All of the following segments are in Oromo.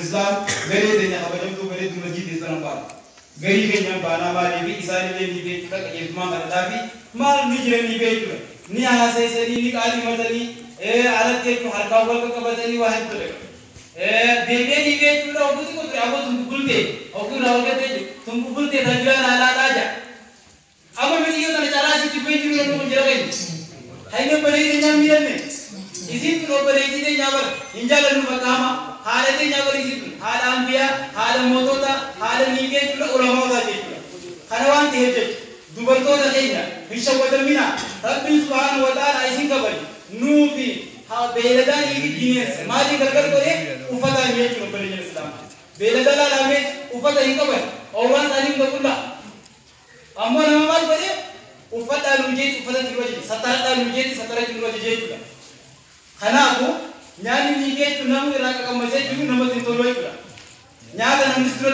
Islam garee teenya kabajamtuu bareedduu masjidii sana baana. Garii keenyaan baanaa maaliif isaanillee ni beektudha qajeeltumaan kadhataa fi maal ni jiran ni beektudha. Ni haaseessanii ni qaadimatanii alatti jechuun harkaan wal qaqqabatanii waa hedduu dhaqa. Deebi'ee ni beektudha oguu xiqqoo ture aboo tumbu bultee oguu irraa wal gattee jiru tumbu bultee tan biraan alaadhaa jaa. Amma mitiyyoo tana carraa isitti dhufee jiru namni kun jira keenya. Hayni obboleettii teenyaa miidhamne. Isiin tun obboleettii teenyaa bara hin jaalannu fakkaama. Haadha teenyaa bara isiin tun haadha ambiyaa, haadha mootota, haadha niitee jechuudha ulamootaa jechuudha. Kana waan ta'eef jechuudha. Dubartoota keenya hin shawwatamina. Rabbiin subhaanahu wa ta'ala isin kabaje. Nuufi beeyladaan fi bineensa maaliin gargar godhee uffataan jechuudha obboleeyyan Islaamaa. Beeylada laalamee uffata hin qaban. Oowwaan isaanii hunda qullaa. Ammoo nama maal godhee uffadhaa nuu jeeti uffatatti nu ajaje. Sattaradhaa nuu jeeti sattaratti nu ajaje jechuudha. Kanaafuu nyaanni ni jechuun namni irraa qaqammasee jiru namatti hin tolu jechuudha. Nyaata namni dura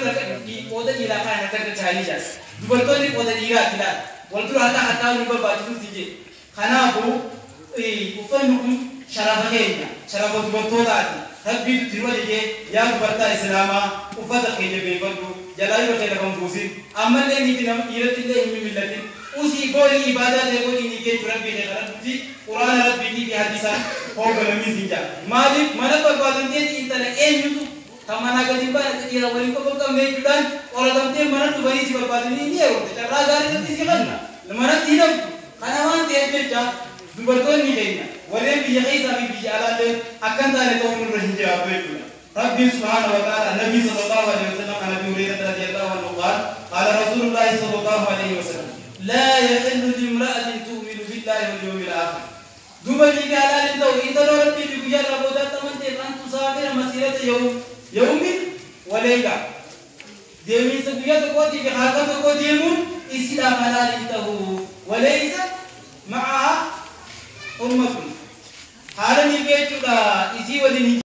qooda dhiiraa kan harka irra jira. Dubartoonni qooda dhiiraati laata. Wal dura harka harkaa nu barbaachisuuti jedhe. Kanaafuu uffanni kun sharafa keenya, sharafa dubartootaati. Rabbiitu itti nu ajajee yaa dubartaa Islaamaa uffata keenya beekadhu jalaa yoo ta'e lafa hin buusin. Ammallee niiti nama dhiiratti illee hin mimillatin. Usii goolii ibaadaa ta'e godhii ni keetu Rabbii kee kadhadhuti Quraana Rabbiitii fi hadiisaan hoogganamiis hin jaa. Maaliif mana barbaadamteeti intala eenyutu kan manaa gadi hin baane dhiira waliin qofa hin qabne jechuudhaan qoratamtee mana dhufanii si barbaadanii ni heerumte. Carraa gaarii irratti si kenna. Manatti hin haftu. Kana waan ta'eef jecha dubartoonni keenya warreen biyya keessaa fi biyya alaallee akka hin taane ta'uun nurra hin jiraatu jechuudha. Rabbiin subhaanahu wa ta'ala Nabii sallallahu alaihi wasallam عن أبي هريرة رضي الله عنه قال قال رسول الله صلى الله عليه وسلم لا يحل لامرأة تؤمن بالله واليوم الآخر. دوبا لي قال أنت وإنت لو ربي بيجار ربودا تمنت أن تسافر مسيرة يوم وليلة. ديمين سبيا تقوتي في حالة تقوتي يمون إسلام حلال وليس معها أمة. حالا نبيتك إسي ولين